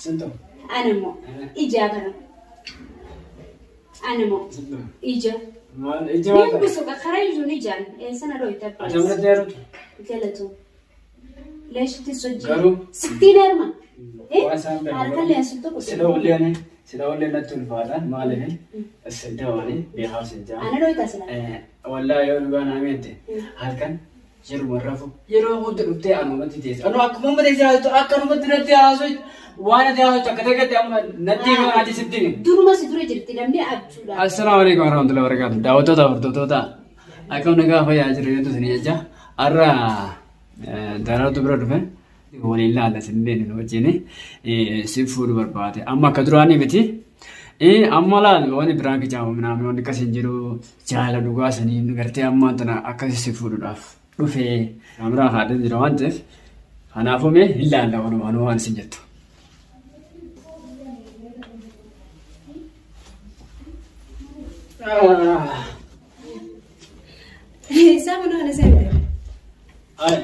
Sin ta'u. Ana immoo ijaa kana. Ana immoo Sin ta'u. ija. Maal ija maal Niin ta'e? busuqa karaa ijuun ijaan eessana dhooyta Ati amanatti heerumtu. Galatu. Leeshitti sochii. Garuu- Sittiin heeruma. Waan isaan beekan Harka leensu tokko. Sila ulleen sila ulleen natti ulfaata maaliif sin ta'anii beekaaf sin ja'a. Ana dhooyta sila. Wallaahi yoo dhugaa naa meente halkan yeruma rafu yeroo hunda dhuftee anumatti teesse. Anu akkuma amma teessee haasoftu akkanumatti natti haasoftu waan ati haasoftu akka ta'etti amma natti hima ati sitti himi. Duruma si dura jirti namni abjuudha. Assalaamu alaikum warahmatullahi wabarakatuh. Daawwattoota hordoftoota akkam nagaa fayyaa jiru yoo isin jecha har'a daraartu bira dhufe waliin laalla isin beeknu wajjin si fuudhu barbaade. Amma akka duraanii miti. Amma laal wani biraan kicaamu minaamin wanni akkas hin jiru jaalala dhugaa saniin gartee ammaan tana akkasi si fuudhuudhaaf dhufe kaameraa kaadhee jira waan ta'eef kanaafuu mee hin laalla walumaanuu waan isin jettu. Isaa mana kana seente. Ay.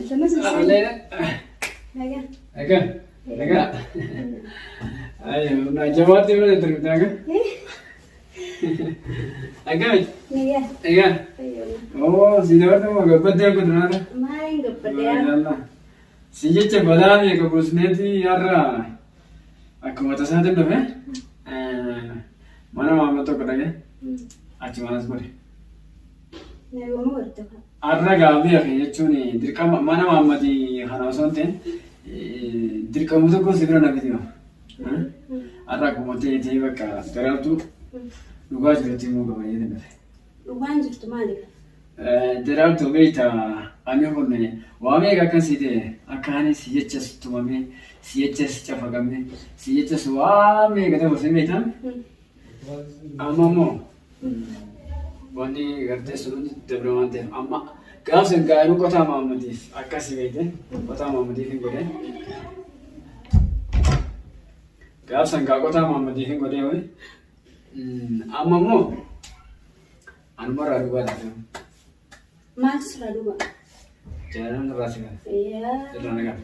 Sama si Leena. Nagaa. Nagaa. Nagaa. Ay, na jabaatti mana turte nagaa. Nagaa. Nagaa. Nagaa. Oo, si dabarta moo gabbaddee kun naana. Maaliin gabbadde yaa? Si jecha balaa meeqa buusneeti har'a akkuma tasaatiin dhufe mana maamila tokko dhaqee achi manas godhe. Naguma hordofa. Har'a gaafii hafe jechuun dirqama mana maammati kana osoo hin ta'in dirqama tokko si bira na fidi. Har'a akkuma ta'e ta'e bakka daraartuu dhugaa jirutti immoo qaba jedhee dhufe. Dhugaan jirtu maali? Daraartuu beekta ani kun waa meeqa akkan si ta'e akka ani si jechas tumamee si jechas cafaqamee si jechas waa meeqa ta'u si beekta. Amma immoo Wanni gartee sun hundi dabre waan ta'eef amma gaaf san gaa'eluu qotaa Mahammadiif akkasi beekte qotaa Mahammadiif hin godhe. Gaaf san gaa qotaa Mahammadiif hin godhe ho'i. Amma immoo anumarraa dhugaa taate. Maaltu sirraa dhuga? Jaalalli irraa si gala. Yaa. Sirraa na gala.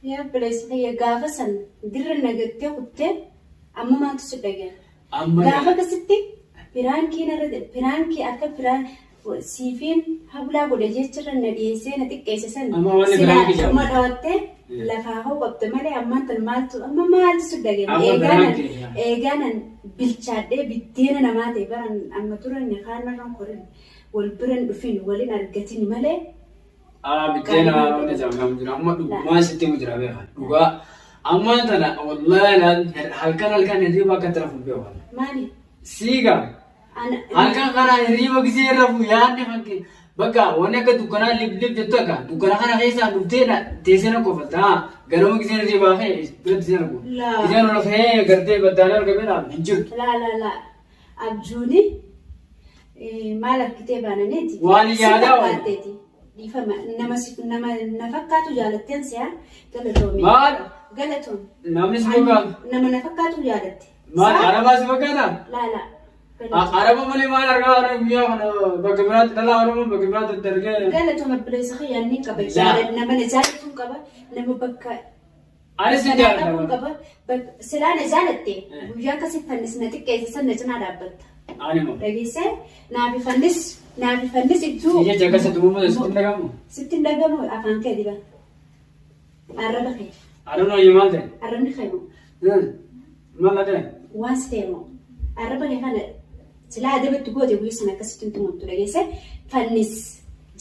Yaa obboleessa kiyya gaafa san dirra nagattee kuttee amma maaltu si dhagaya? Amma Gaafa akkasitti piraankii narra piraankii akka piraan siifiin hablaa godhe jecharra na dhiyeessee na xiqqeesse san Amma wanni silaa piraankii jedhamu. dhuma dhawattee lafaa hoo qabde malee ammaan tan maaltu amma maaltu si dhagaya? Amma Eegaanan piraankii yaa. eegaanan bilchaadhee biddeena namaa ta'e baran amma turan kaan narran korin wal bira hin dhufin wal hin argatin malee Aa biddeena wanni jedhamu jira amma dhugumaa sitti himu jira beeka dhugaa amma tana wallaahi halkan halkan hirriiba akka itti rafu hin beeku. maali? Siiga Ana halkan kana hirriiba gisee rafu yaadni kan kee bakka wanni akka dukkanaa lib lib jettu akka dukkana kana keessaa dhuftee na teessee na kofalta haa ganama gisee hirriibaa kee biratti sin argu. Laa. Giseen ol ka'ee gartee baddaanee argamee naa hin jirtu. Laa laa laa abjuuni maal argitee baananeeti. Waan Si yaadaa oolu. fakkaatteeti. Dhiifama nama si nama na fakkaatu jaalatteen si'a galatoomi. Maal? Galatoomi. Namni si fakkaatu. Nama na fakkaatu jaalatte. Maal Saa? arabaa si fakkaata? Laa laa. Galatoomi. Araba malee maal argaa oolu guyyaa kana bakka biraatti dhalaa Oromoo bakka biraatti argee. Galatoomi obboleessa kiyya inni qaba. Laa. Jaalala nama na jaalatuun qaba. Nama bakka Anis sin Kanaa jaalladha. qabuun qaba. Silaa na jaalatte Eh. guyyaa akkasii fannis na xiqqeesse san na cinaa dhaabbatta. Ani moo. Dhageessee naafi fannis naafi fannis iddoo Si jecha akkasitti uumama sitti hin dhagahamu. sitti hin dhagamu afaan kee diba. Arraba kee Aduun hojii maal ta'e? arrabni kee moo Maal na ta'e? waan si ta'e moo arraba kee kana silaa adabatti goote guyyaa sana akkasitti hin tumamtu dhageessee fannis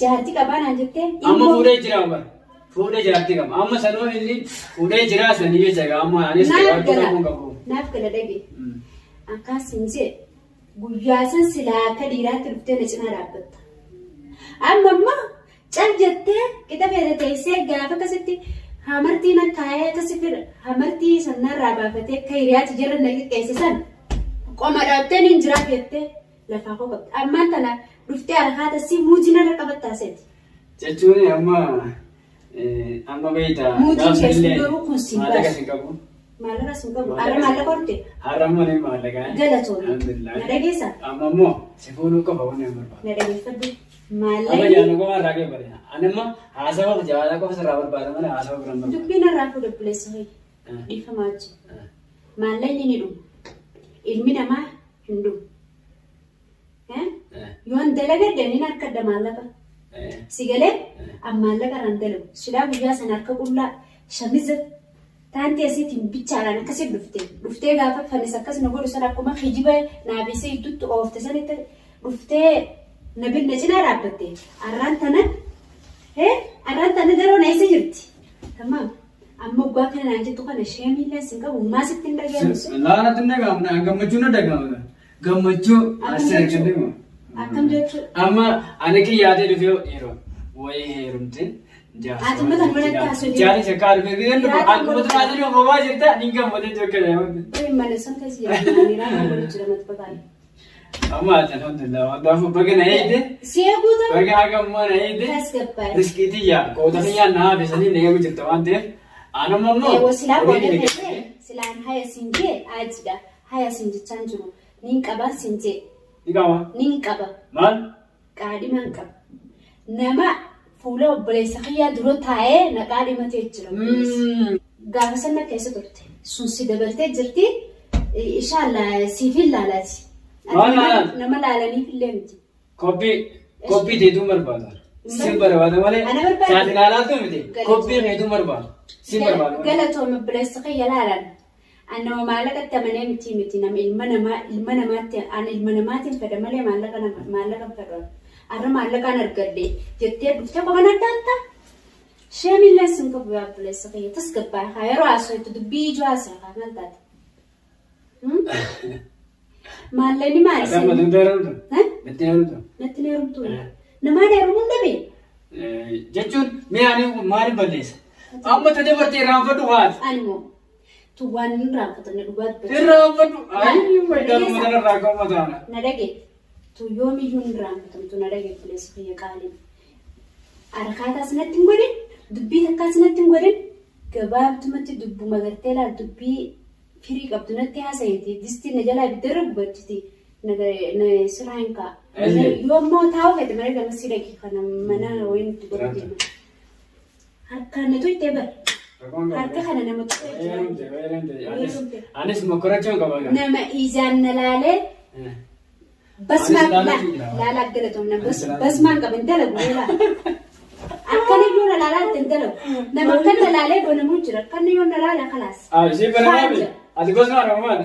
jaartii qabaa naan jettee Amma fuudhee jira bara. Fuudhee jaartii qaba. Amma sanuu inni fuudhee jira sanii jecha egaa amma anis Naaf jaartii gala. qabuu hin qabu. Naaf gala dhage. Akkas hin jee. Guyyaa san silaa akka dhiiraatti dhuftee na cinaa dhaabbatta. Amma immoo cal jettee qixa feete teessee gaafa akkasitti hamartii na kaayee akkasi fira hamartii sannarraa baafatee akka hiriyaatti jarra na xiqqeesse san qoma dhaattee niin jiraa jettee lafaa koo qabdi. Ammaan tana dhuftee harkaata si muujii narra qabattaa seeti. Jechuun amma amma beekta Muutiin gaaf keessi sanillee garuu kun siin maallaqa baasu. sin qabu. Maallaqa sin qabu. Har'a maallaqa horte. Har'a immoo ni maallaqa. Galatoomi. Alhamdulillah. Na dhageessaa? Amma immoo si fuudhuu qofa wanni hin barbaadu. Na dhageeffadhu. Amma Maallaqni jaalala qofa irraa kee barbaada. Ani amma haasawa jaalala qofa sirraa barbaada malee haasawa biraan barbaadu. dubbiin irraa fuudhe obboleessa kiyya. Dhiifama wajjin. Maallaqni ni dhuma. Ilmi namaa hin dhumu. Yoon dalagadhe nin harkadha maallaqa. Si galee an maallaqa irraan dalagu. Silaa guyyaa sana harka qullaa shamiza taantii asiitiin bichaadhaan akkasi dhufte. Dhuftee gaafa fanis akkas na godhu sana akkuma kijiba naafisee gidduutti oofte sanitti dhuftee na bir na cinaa dhaabbatte. Arraan tana arraan tana daroo na eessa jirti? Tamaam. Amma waggaa kana naan jettu kana sheemiillee sin qabu maa sitti hin dhaga'amu? Laala natti hin dhaga'amne gammachuun na dhaga'ama. Gammachuu Akkam asii jechuu? argadhe. Akkam jechuu? Amma ani kiyyaatee dhufee yeroo wayii heerumte Ati mata manatti haasofii. Jaarsi shakkaa dhufee biyya dhufu Jaarsi akkuma manatti- turaa jiru homaa jirta ni gammadee jiru kana yaamte. Wayii mana san keessa jira. Raafuu godhu jira mata bataale. Amma ati alhamdulillah waan baga na eegde Si eeguu ta'u baga haga ammaa na eegde tasgabbaa'e. riskii tiyya qoota tiyyaa na hafe sanii na eegu jirta waan ta'eef anuma immoo Eewwa silaa horii qooda kiyya ta'e silaan haya siin jee aajidha. Haya siin jechaan jiru. Nin qaba siin jee. Ni qaba. Nin qaba. Maal? Qaadhimaan qaba. Nama fuula obboleessa kiyyaa dura taa'ee na qaadhimatee jira. Gaafa sana keessa turte. Sun si dabaltee jirti. Inshallah siif hin laalaati. Maal laalaan? Nama laalaniif illee miti. Koppii koppii teetuun barbaada. Sin barbaada malee. Ana barbaada. Saati laalaatu miti. Galatoom. Koppii keetuun barbaada. Sin barbaada malee. Galatoom obboleessa kiyya laalan. Ani nama maallaqatti amanee miti miti nama ilma namaa ilma namaatti ani ilma namaatiin fedha malee maallaqa nama maallaqa hin fedhu. Arra maallaqaan argadhe jettee dhuftee qofa na addaattaa? Sheemillee sin qabu yaa obboleessa kiyya tasgabbaa haa yeroo haasoftu dubbii ijoo haasa'e haa maal taate? Maallaqni maali? Ati amma natti heerumtu? Natti heerumtu? Natti hin heerumtu. Namaan heerumuun dhabee? Jechuun mee ani maaliif balleessa? Amma ta dabarte irraanfadhu haati. Ani moo tu waan hin irraanfatamne dhugaa dubbachuu. Irraanfadhu. Ayi wayidaan uummata irraa akka uummata. Na dhage tu yoomiyyuu hin irraanfatamtu na dhage obboleessa kiyya qaalii. Harakaataas natti hin godhin dubbii takkaas natti hin godhin gabaabtumatti dubbuma gartee laal dubbii firii qabdu natti haasa'eeti distiin na jalaa ibiddarra gubattiti na sirraa hin ka'a. Yoo ammoo taa'u fedhe mana gama si dhaqi kana mana wayiin itti godhu deema. Harkaan na tuqxee bara. Harka kana nama tuqee jira. Anis mokkorachuun qaba. Nama ijaan na laalee basmaan laalaa galatoom nama basmaan qaba hin dalagu laa. Akkana yoo na laalaa hin dalagu. Nama akkana na laalee banamuu jira. Akkana yoo na laala kalaas. Ishee banamee ati gosuma maal?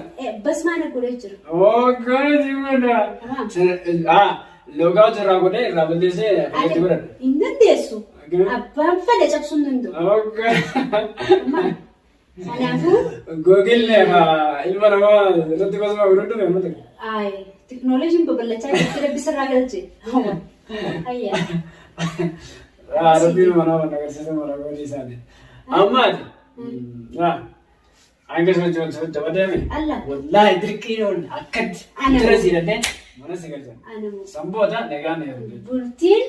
Basmaan godhee jira. Oggana si godha. Loogaa irraa godhee irraa balleessee fayyaduu godhadha. Hin dandeessu. Abbaan fedhe cabsuu hin danda'u. Kanaafuu. Googillee ilma namaa irratti gosuma godhadhu amma tokko. Ayi teknooloojiin babal'achaa jirti rabbi sirraa galche. Ayyaa. Rabbiin mana mana agarsiisa mana godhi isaanii. Amma ati. Hanga sochoon socho'aa deeme. Allah. Wallaahi dirqiin ol akkatti. Ana. Dura si hidhatee mana si galchan. Ana moo. Sanboota nagaan heerumte. Bultiin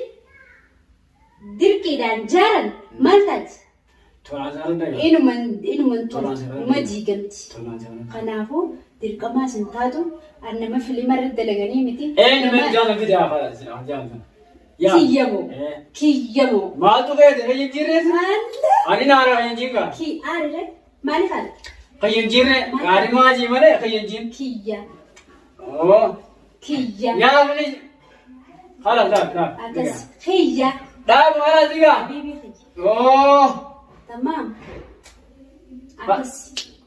dirqiidhaan jaaran maal taati? Tolaan sana dhagaa. Inuman inuman Tolaan tolti. sana Numa diigamti. Tolaan sana. Kanaafuu dirqamaas hin taatu an nama filima irratti dalaganii miti. Eenyu Nama mee jaalala fide afaan jaalala. Kiyyamoo. Kiyyamoo. Maaltu feete kan hin jirre? Maalla. Ani naara kan hin jirre. Ki aarre maaliif haala? Kan hin jirre gaarii maajii malee kan hin jirre. Kiyya. Oo. Kiyya. Yaa kan Khalas dhaab dhaab. Akkas kiyya. Dhaab khalas diga. Habiibii kiyya. Oo. Tamaam. Akkas.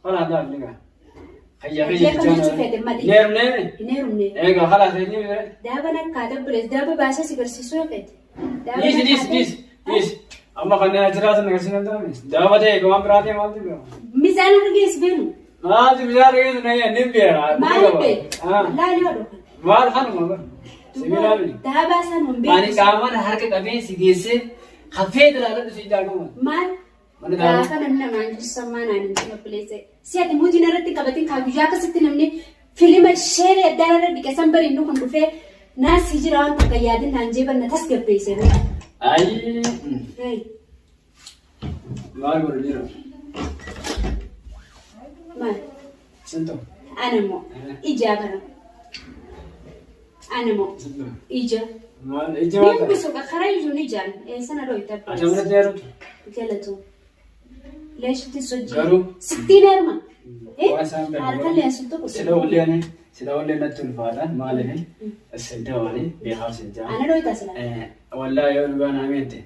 Khalas dhaab diga. Kayya Kiyya kam jechuu fedhe malee. Neerumneemi. Hin heerumne. Egaa khalas eenyu bire. Daaban akka dabbulees daaba baasee si garsiisuu yoo fedhe. Daaba Dhiisi dhiisi dhiisi dhiisi. Amma kanneen achirraa sana agarsiisan ta'an daaba ta'e waan biraa ta'e maaltu beekama. Mizaan irra geessu beenu. Maaltu bishaan geessu na ni beeka. Maal beeku? Laali yoo dhufu. Maal kanuma bara. Sibiilaa miti. Daabaa isaan hin Ani beeku. qaamaan harka qabee si geessee hafee ilaaladhu si jaakama. Maal? Mana daabaa. Gaafa namni namaan jiru sammaa naan hin jiru obboleessa. Si ati muudii narratti qabatin kaa guyyaa akkasitti namni filima sheeree addaa irra dhiqe san bari inni kun dhufee naasii jira waan takka yaadin naan jeebanna tasgabbeesse. Ayi. Hey. Maal godhu jira? Maal? Sinto. Ana immoo ijaa kana. Ana immoo Sinto. ija. Maal ija maal Niin ta'a? bisu karaa iyyuu ni ijaan eessana dhooyta. Ati amanatti heerumtu? Galatu. Leeshitti sojjii. Garuu- Sittiin heeruma. Waan isaan beeku Harka leensu tokko. Sila ulleen sila ulleen natti ulfaata maaliif sin dawali beekaa sin jaa. Ana dhooytaa sila. Wallaahi yoo dhugaa naa meente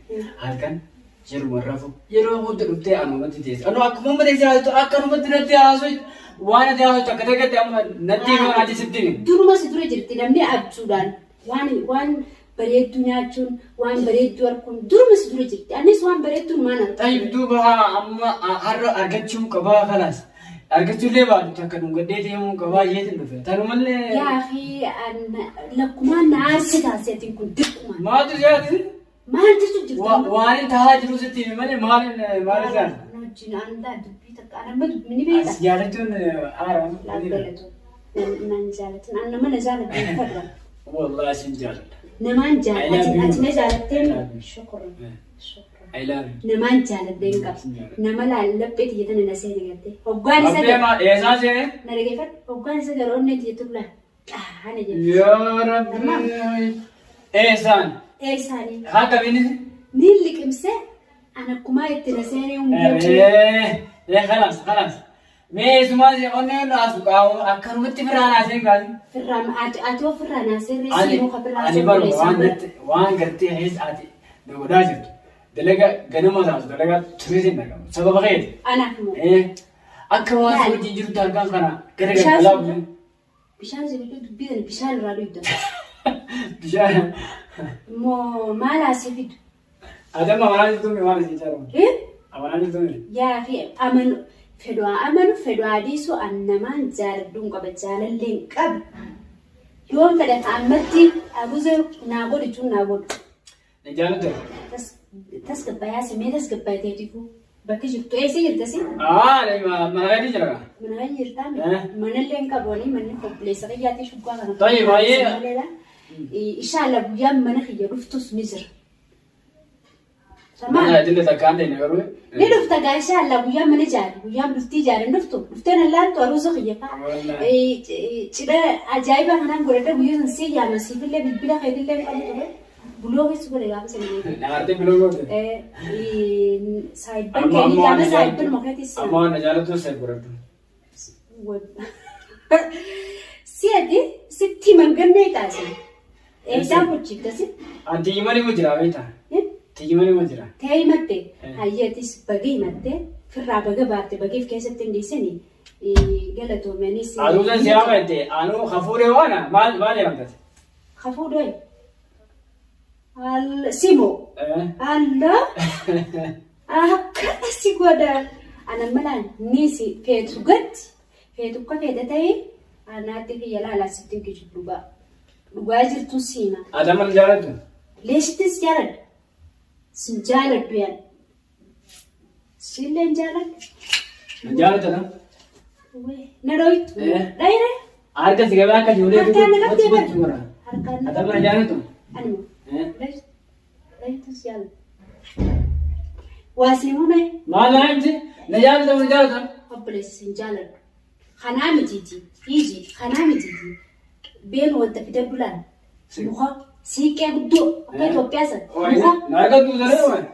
halkan yeruma rafu yeroo hunda dhuftee anumatti teesse. Anu akkuma amma teessee haasoftu akkanumatti natti haasoftu waan ati haasoftu akka ta'etti amma natti hima ati sitti himi. Duruma si dura jirti namni abjuudhaan waan bareedduu nyaachuun waan bareedduu arguun duruma si dura jirti. Anis waan bareedduun maan argu. Tayyib duuba amma har'a argachuun qabaa kalaas. Argachuullee baatu takka dhungadhee deemuun qabaa jeetiin dhufe. Tanumallee. Yaa fi lakkumaan na aarsi taasiseetiin kun dirqumaan. Maaltu siyaati? Maal jechuun jirta? Waan hin tahaa jiru sitti himi malee maaliin maal isaan? Wajjin aan dubbii takka aan amma dubbii ni beekta. As jaalachuun haara. Laabgalatu. Nan jaalatin. An nama na jaaladhu hin fedhu. Wallahi sin jaaladha. Namaan jaaladhu. Ati na jaalattee I love you. shukran. Shukran. I love you. Namaan jaaladhee hin qabu. Nama lallaphee xiyyeetana na seene gartee. Hoggaan isa Abbee maa eessaa seene? na dhageeffadhu. Hoggaan isa gara onnee xiyyeetu laa. Dhaana jedhe. Yaa Rabbi. Eessaan? Eessaanii? Haa qabiinis? Niin liqimsee an akkumaa itti na seenee hundee. Ee khalaas khalaas. Mee eessumaa onneen naasu qaawu akkanumatti birraa naaseen kaasi. Firraa ati ati ofirraa naa seerree Ani siinuu ka firraa ani baru waan gartee waan gartee hees ati na godhaa jirtu. Dalaga ganama taatu dalagaa tureetiin dhaqamu. Sababa keeti. Anaaf immoo. Akka waan si wajjin jirtu halkan kana gara Bishaan galgalaa si- bu'ee. Bishaan si bituu dubbii sana bishaan irraa dhugda. Bishaan. Immoo maal asii fidu? Ati amma amanaa jirtu mi maal isin jaalatu? Eh? Amanaa jirtu mi? Yaa fi amanu fedhaa amanu fedhaa dhiisu an namaan jaaladhuun qaba jaalallee hin qabu. Yoon fedha ka ammatti abuzee naa godhu jechuun naa godhu. Na jaalatu? Tasgabbayaa simee tasgabbaayiteetifu bakki jirtu eessa jirta si? Aa mana keetii jira. Mana kan jirtaa Eh. manallee hin qabu ani manni obboleessa kiyyaatii shuggaa kana. Tayyib, baay'ee. Inshaalla guyyaan mana kiyya dhuftus ni jira. Mana Tamam. adillee takka aan ta'e garuu. Ni dhufta gaa inshaalla guyyaan mana ijaare guyyaan bultii ijaare ni dhuftu dhuftee na laaltu aruusa kiyya fa'a. Wallaahi. Cidha ajaa'iba kanaan godhadha guyyaa san sii yaama siifillee bilbila keetillee hin qabu ture. Buloo keessa godhe gaafa sana beeku. Na artee biloo goote. Saayibban Amma keetii amma waan gaafa na saayibban jaalatu makeetis. amma waan na jaalatu seef godhadhu. Si'ati sitti mangannee taasise. Eessaa gochiiftasi? An tiyyimanii mu jira beektaa? Tiyyimanii mu jira. Ta'ee himatte hayyatis baga himatte firraa baga baafte bageef keessatti hin dhiisini galatoomenis. Aduusan si haama jette anuu hafuuree waana maal maal yaamtate? Hafuu doye. Simo. Alla akkana si godha. Ana malaan ni si feetu gatti feetu akka feete ta'e anaatti kiyya laalaa sitti hin kijibu dhugaa. Dhugaa jirtu siima. Ati amma na jaalattu? Leeshittis jaaladha. Sin jaaladhu yaadha. Sillee hin jaaladhu. Na jaalatta na? Na dhoytu. Eh. Dhayire. Harka si qabee akka ijoollee Harkaan na qabdee gochuu bara. godha. Harkaan na Ati amma na jaalattu? Anuma. Eh. Leeshittis jaaladha. Waa si mume Maal na himti? Na jaalatta na jaalatta? Obboleessi sin jaaladhu. Kanaa mitiiti. Hiiji kanaa mitiiti. Beenu wanta fidadhu laal. Muka siiqqee guddoo akka Itoophiyaa sana. Muka Na harka duutaree waan.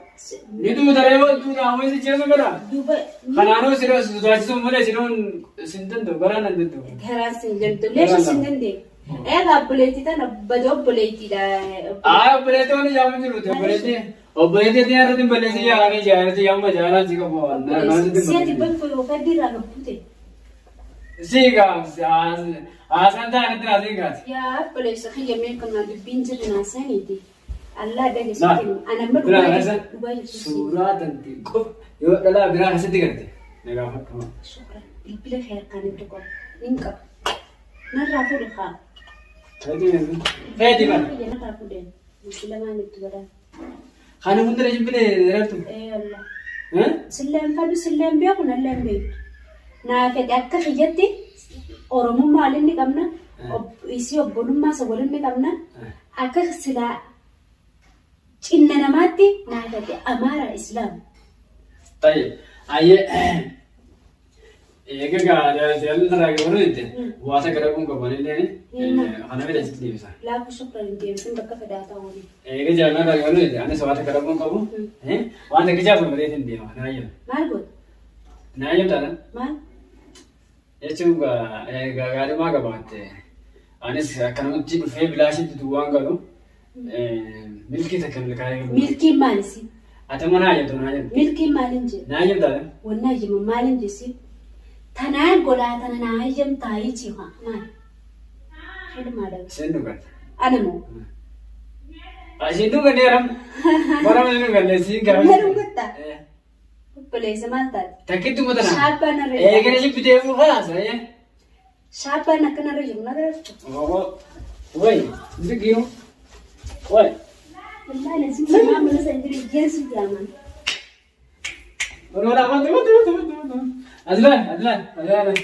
Ni duutaree waan duutaa waan si jeesu godha. Duuba Kanaanuu si sodaachisuu malee sinuun sin danda'u garaan hin danda'u. Garaan sin danda'u. Leesha sin danda'u. Egaa obboleettii tana bada obboleettiidha. Aa obboleettii waan ijaamu jiru obboleettii obboleettii irratti hin balleessi jaaranii jaarati amma jaalaan si qabu waan. Si'ati bakka faddi irraa gabbute. Siigaa haasaan ta'an itti naa siigaati. Yaa obboleessa kiyya mee kan naa dubbiin jirri naa saniiti. Allah Naa dhageessitti ana amma biraa dhugaa keessa jirtu dhugaa jirtu si. suuraa tante qofa yoo dhalaa biraa keessatti garte na gaafadhu. Shukran bilbila kee harkaan hin tuqamu hin qabu. Narraa fuudhi kaa. Feeti bara. Kiyya narraa fuudheen bilbila maal itti godhaa? Kana hunda na jibbine dheertu. Ee Allah. Silleen fadhu silleen beeku nalleen beektu. Naa fedhe akka kiyyatti Oromummaa waliin ni qabna. Isii obbolummaa isa waliin ni qabna. Akka silaa cinna namaatti naa fedhe Amaara Islaam. Tayyib. Ayyee. Eega gaa jaalala irraa gabaru jette waa takka dhaquun qabu anillee kana fedha sitti deebisa. Laafu shukran hin deebisin bakka fedhaa ta'uun. Eega jaalala irraa gabaru jette anis waa takka dhaquun qabu waan takka jaafa malee hin deema kana ayyaana. Maal goota? Naa jedhama. Maal? Jechuun gaariimaa qabaatte. Anis akkanumatti dhufee bilaashitti duwwaan galu milkii takka milkaa'ee galu. Milkiin maalisi? Ati amma naa jettu naa jettu. Milkiin maalin jedhe? Naa jettaa? Wannaa himu maalin jesi? Tanaan godhaa tana naa hayyamtaa hiici haa maal? Filmaadha. Isheen dhugatte. Ana moo? Isheen dhugatte yaram. Bara mana dhugatte siin gaafa. Na dhugatta? Obboleessa maal taate? Takkitti mutana. Shaabbaan irra Eegala jibbitee fuukaa saayee. Shaabbaan akkanarra jiru narra jirtu. Way, zigiru. Way. Wallahi lazim namaa mana san jiru ijjeensi jaaman. Wala wala wala wala wala. Azlan, azlan, azlan.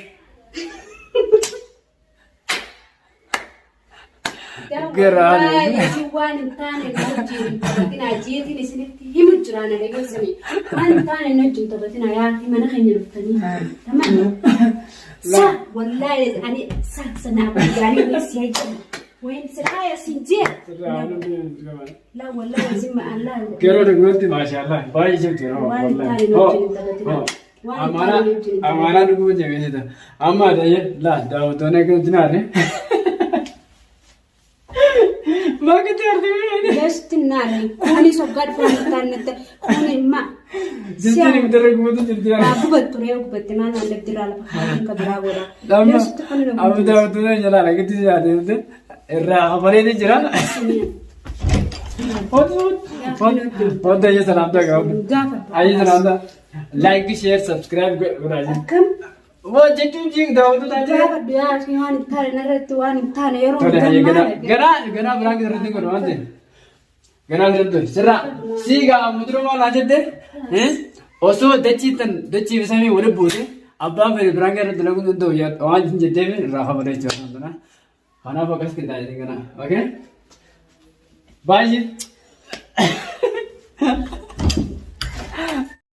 Garaan. Wallahi waan hin taane na wajjin hin taphatinaa jeetiin isinitti himu jira na dhageessanii. Waan hin taane na wajjin taphatinaa yaa mana keenya dhuftanii. Tamam. Sa wallahi ani sa sanaa gaarii wayii si hayyamu. Wayin silaa sin jee. La wallahi zimma Allah. Yeroo dhugumatti maashaallah baay'ee jirtu yeroo Waan hin taane na wajjin hin taphatinaa. Waan hin taane na wajjin hin taphatinaa. Amaanaa dhuguma jabeessita. Amma ta'ee laa daawwattoonni akka nuti naane. Maakatti arginu. Lesti naani kuni soggaa dhufaa hin taane kuni ma. Jijjiirri mudarra gubatu jirti. Haa gubattu ree gubatte maal waan dabdiraa lafa kaa'uun ka biraa godha. Amma Lesti kuni na amma daawwattoota jalaa dhageetti jiraate irraa hafalee jira. Wanta ayyee salaamtaa qabu. Gaafa. Ayyee salaamtaa. Like, share, subscribe godhaa jiru. Akkam Waa jechuun jiru daawwattoota jira. gaafa dhiyaa fi waan hin taane narratti waan hin taane yeroo Tole hayyee hundaa ganaa maal ganaa ganaa biraan irratti godhu waan ta'eef. Ganaa irratti godhu sirraa siigaa amma dura maal haa jette osoo dachii tan dachii fi samii walitti buute abbaan fedhe biraan irratti dalaguu hin danda'u waan hin jetteef irraa kafala jechuudha. Kanaaf akkas qindaa'e ganaa. Okay? Baay'ee.